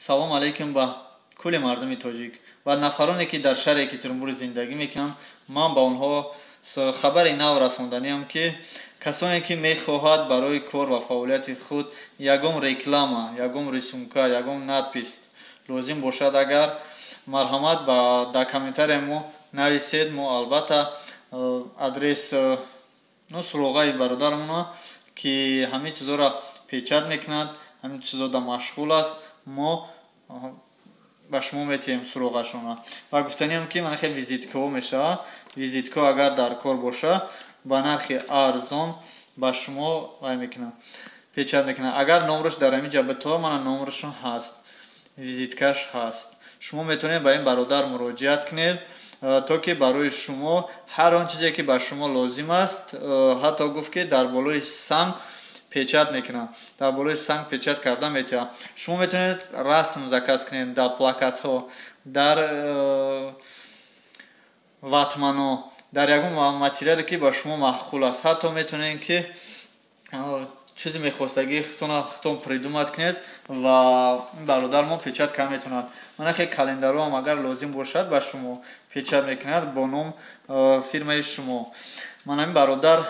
Салом алейкум ба кулли мардуми тоҷик ва нафароне, ки дар шаҳри Екатеринбург зиндагӣ мекунанд. Ман ба онҳо хабари нав расонданиам, ки касоне, ки мехоҳад барои кор ва фаъолияти худ ягон реклама, ягон рисунка, ягон надпись лозим бошад, агар марҳамат, ба дар комментария мо нависед. Мо албатта адрес, ну, суроғаи бародарамона, ки ҳамин чизоро печать мекунад, ҳамин чизода машғул аст, мо ба шумо метиҳем суроғашона. Ва гуфтаниам, ки мана хел визиткаҳо мешавад. Визитка агар дар кор боша, ба нархи арзон ба шумо вай мекунад, печать мекунад. Агар номраш дар ҳамин ҷа битова, мана номрашон ҳаст, визиткаш ҳаст. Шумо метавонед ба ин бародар муроҷиат кунед, то ки барои шумо ҳар он чизе, ки ба шумо лозим аст, ҳатто гуфт, ки дар болои санг печать мекунад, дар болои санг печать карда метиҳад. Шумо метавонед расм заказ кунед дар плакатҳо, дар ватмано, дар ягон материале, ки ба шумо маъқул аст. Ҳатто метавонед, ки чизи мехостагии худтона худтон придумать кунед ва ин бародар мо печать карда метавонад. Мана хел календароам агар лозим бошад, ба шумо печать мекунад бо ном фирмаи шумо. Мана ин бародар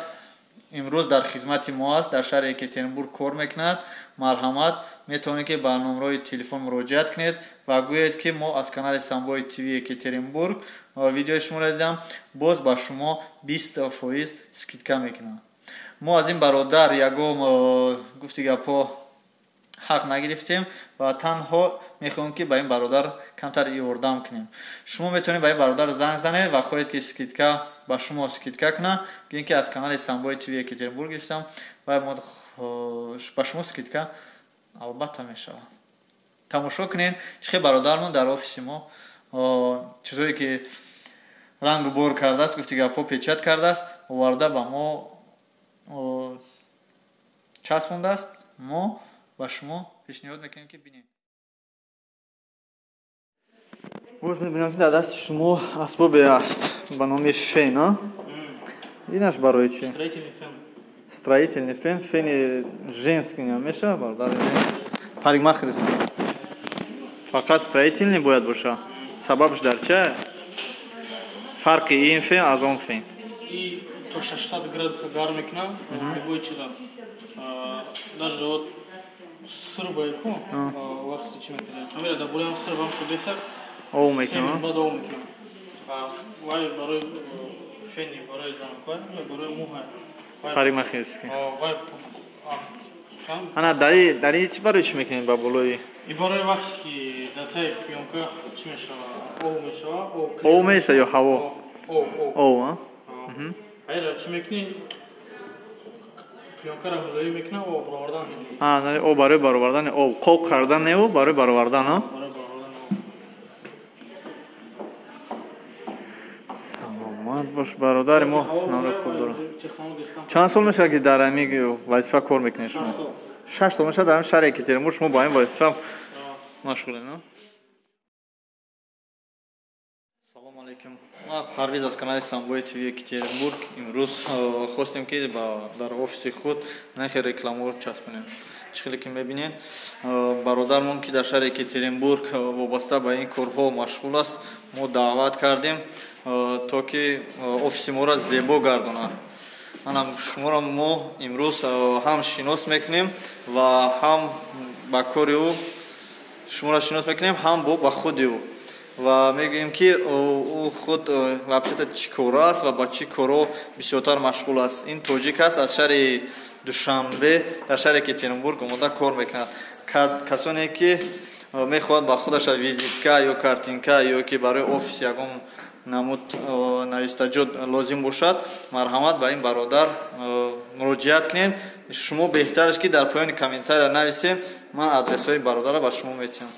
имрӯз дар хизмати мо аст, дар шаҳри Екатеринбург кор мекунад. Марҳамат, метавонед, ки ба номрои телефон муроҷиат кунед ва гӯед, ки мо аз канали Самбои ТВ Екатеринбург видеои шуморо дидам. Боз ба шумо 20% скидка мекунад. Мо аз ин бародар ягон, гуфти гапҳо, ҳақ нагирифтем ва танҳо мехоҳем, ки ба ин бародар камтар ёрдам кунем. Шумо метавонед ба ин бародар занг занед ва хоҳед, ки скидка ба шумо скидка кунад, гӯем, ки аз канали Самбои ТВ Екатеринбург гирифтам, ва мо ба шумо скидка албатта мешавад. Тамошо кунед, чӣ хел бародармон дар офиси мо чизое, ки рангу бор кардааст, гуфти гапҳо, печать кардааст, оварда ба мо часпондааст. Мо ба шумо пешниҳод мекунем, ки бинед. Боз мебинам, ки дар дасти шумо асбобе аст ба номи фен. Инаш барои чи? Строительный фен, фени женский мешавад, бародар? Парикмахерский фақат строительный бояд боша? Сабабш дар ча, фарқи ин фен аз он фен? То 600 градуса гарм мекунам, любой чиза, даже вот сырбай ку вақти чи мекунад, ҳамира дар болоям сырбам ку бесак ов мекунам. Баъд ов мекунам. Вай барои фени барои занакҳо, барои мӯҳай. Парикмахерский. Вай. Ана дари чи, барои чӣ мекунед ба болои? И барои вақте ки дар таи плёнка чӣ мешава, ов мешава. Ов меша ё ҳаво? Ов. Ов. Айра чӣ мекунӣ, плёнкаро музоӣ мекунад, об баровардан. Об барои баровардани об, қоқ кардан не, барои баровардан. Барои баровардан. Саломат бош, бародари мо номри хуб дорад. Чанд сол мешавад, ки дар ҳамин вазифа кор мекунед шумо? 6 сол мешавад дар ҳамин шаҳри Екатеринбург шумо ба ҳамин вазифа машғулед. Салому алейкум, ман Парвиз аз канали Самбои ТВ Екатеринбург. Имрӯз хостем, ки дар офиси худ нахе рекламаро часпонем. Чӣ хеле ки мебинед, бародармон, ки дар шаҳри Екатеринбург вобаста ба ин корҳо машғул аст, мо даъват кардем, то ки офиси моро зебо гардонад. Ана шуморо мо имрӯз ҳам шинос мекунем ва ҳам ба кори ӯ шуморо шинос мекунем, ҳам бо ба худи ӯ, ва мегӯем, ки ӯ худ вообще-то чӣ кора аст ва ба чӣ корҳо бисёртар машғул аст. Ин тоҷик аст аз шаҳри Душанбе, дар шаҳри Екатеринбург омода кор мекунад. Касоне, ки мехоҳад ба худаша визитка ё картинка ё ки барои офис ягон намуд навистаҷот лозим бошад, марҳамат, ба ин бародар муроҷиат кунед. Шумо беҳтараш, ки дар поёни комментария нависед, ман адресҳои бародарро ба шумо метиҳам.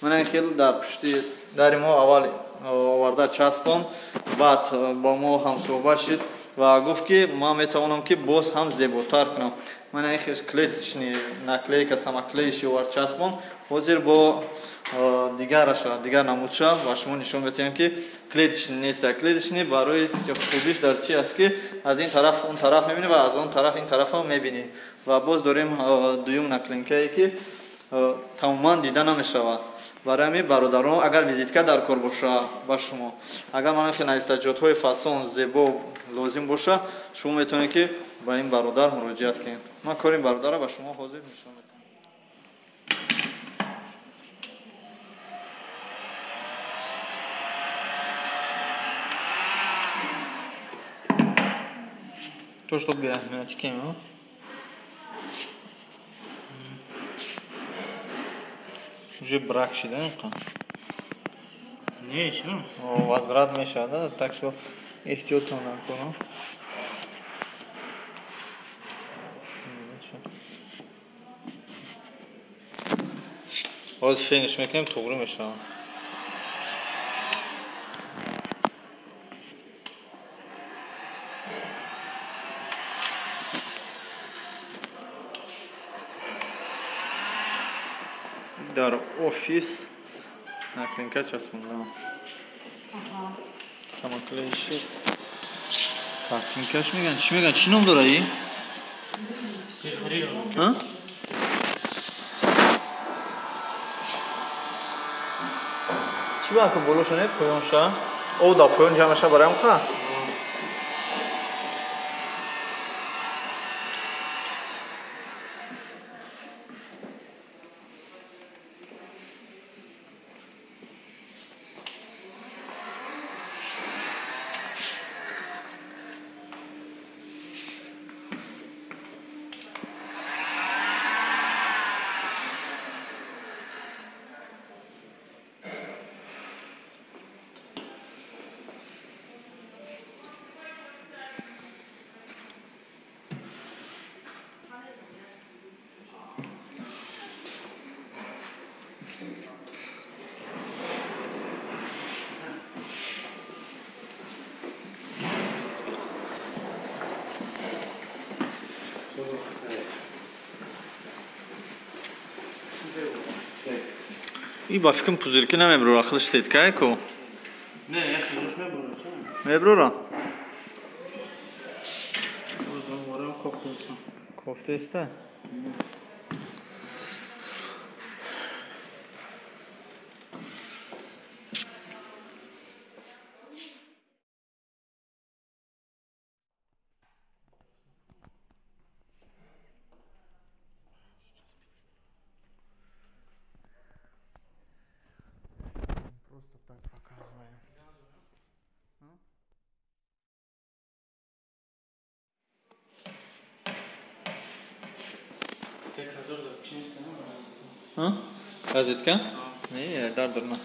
Мана ин хел дар пушти дари мо аввал оварда часпон, баъд бо мо ҳамсӯҳбат шид ва гуфт, ки ман метавонам, ки боз ҳам зеботар кунам. Мана ин хел клеточный наклейка, самоклеющий овард, часпон. Ҳозир бо дигараша, дигар намудша ба шумо нишон метиҳам, ки клеточный нест. Клеточный барои хубиш дар чи аст, ки аз ин тараф он тараф мебинӣ ва аз он тараф ин тарафам мебинӣ. Ва боз дорем дуюм наклейкае, ки Тамоман дида намешавад. Барои ҳамин бародарон, агар визитка дар кор боша ба шумо, агар мана хел навистаҷотҳои фасон зебо лозим боша, шумо метавонед ки ба ин бародар муроҷиат кунед. Ман кори ин бародарро ба шумо ҳозир нишон медиҳам. То что беаҳамияти кем, уже брак шида инқа? Не, чё? Возврат мешавад, так что эҳтиётон накунам. Ҳозир финиш мекунем, туғри мешавад. Дар офис наклейка часпондам. Самоклейши картинкаш меган. Чӣ меган? Чӣ ном дора и? Чӣ ба ку болоша не поёнша? О, да поён ҷамъ меша бароям қа? И ба фикрам пузырьки намеброра, худаш сеткае ку? Не, худаш меброра. Меброра? Кофтеста? Просто так показываем. А? Розетка? Не, дар дурна.